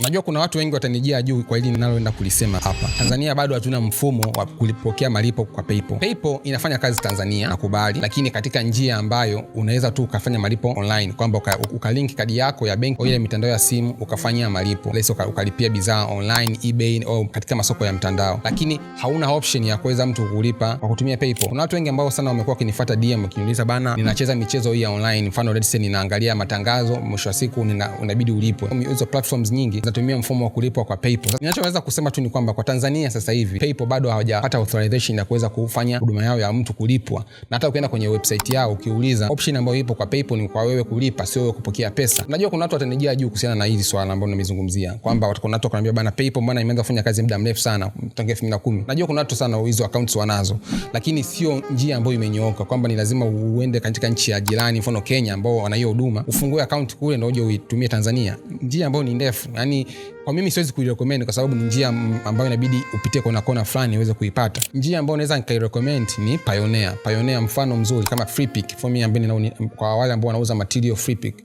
Najua kuna watu wengi watanijia juu kwa hili ninaloenda kulisema hapa. Tanzania bado hatuna mfumo wa kulipokea malipo kwa PayPal. PayPal inafanya kazi Tanzania, nakubali, lakini katika njia ambayo unaweza tu ukafanya malipo online, kwamba ukalink kadi yako ya benki au ile mitandao ya simu ukafanyia malipo, let's say ukalipia bidhaa online, eBay au katika masoko ya mtandao, lakini hauna option ya kuweza mtu kulipa kwa kutumia PayPal. Kuna watu wengi ambao sana wamekuwa wakinifuata DM wakiniuliza, "Bana, ninacheza michezo hii ya online, mfano let's say ninaangalia matangazo, mwisho wa siku unabidi ulipwe." Hizo platforms nyingi zinatumia mfumo wa kulipwa kwa PayPal. Sasa, ninachoweza kusema tu ni kwamba kwa Tanzania sasa hivi PayPal bado hawajapata authorization ya kuweza kufanya huduma yao ya mtu kulipwa, na hata ukienda kwenye website yao ukiuliza, option ambayo ipo kwa PayPal ni kwa wewe kulipa, sio wewe kupokea pesa. Najua kuna watu watanijia juu kuhusiana na hili swala ambalo nimezungumzia, kwamba kuna watu wakaniambia, "Bana, PayPal mbona imeanza kufanya kazi muda mrefu sana tangu 2010." Najua kuna watu sana hizo accounts wanazo, lakini sio njia ambayo imenyooka kwamba ni lazima uende katika nchi ya jirani, mfano Kenya, ambao wana hiyo huduma, ufungue account kule ndio uje uitumie Tanzania. Njia ambayo ni ndefu, yani kwa mimi siwezi kuirecommend kwa sababu ni njia ambayo inabidi upitie kona kona fulani uweze kuipata. Njia ambayo naweza nikairecommend ni Payoneer. Payoneer mfano mzuri kama Freepik for me, ambaye kwa wale ambao wanauza material Freepik.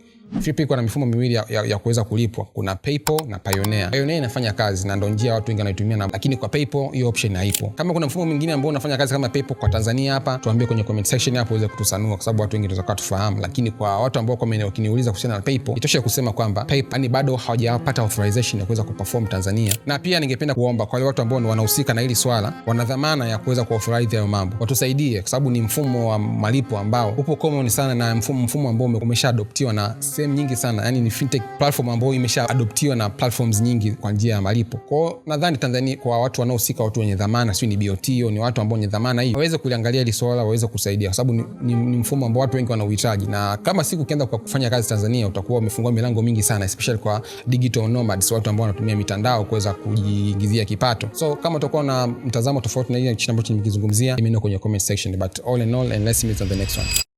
Freepik wana mifumo miwili ya kuweza kulipwa, kuna PayPal na Payoneer. Payoneer inafanya kazi na ndo njia watu wengi wanaitumia, lakini kwa PayPal hiyo option haipo. Kama kuna mfumo mwingine ambao unafanya kazi kama PayPal kwa Tanzania hapa, tuambie kwenye comment section hapo uweze kutusanua, kwa sababu watu wengi tunaweza tufahamu. Lakini kwa watu ambao wakiniuliza kuhusiana na PayPal, itoshe kusema kwamba PayPal yani bado hawajapata authorization ya kuweza kuperform Tanzania. Na pia ningependa kuomba kwa wale watu ambao wanahusika na hili swala, wana dhamana ya kuweza kuauthorize hayo mambo, watusaidie, kwa sababu ni mfumo wa malipo ambao upo common sana na mfumo ambao umeshaadoptiwa na sehemu nyingi sana, yani ni fintech platform ambayo imeshaadoptiwa na platforms nyingi kwa njia ya malipo. Kwa hiyo nadhani Tanzania, kwa watu wanaohusika, watu wenye dhamana, sio ni BOT au ni watu ambao wenye dhamana hii, waweze kuliangalia hili swala, waweze kusaidia, kwa sababu ni mfumo ambao watu wengi wanauhitaji, na kama siku ukianza kwa kufanya kazi Tanzania, utakuwa umefungua milango mingi sana, especially kwa digital nomads, watu ambao wanatumia mitandao kuweza kujiingizia kipato. So kama utakuwa na mtazamo tofauti na ile ambacho nimekizungumzia, let me know kwenye comment section, but all in all, and let's meet on the next one.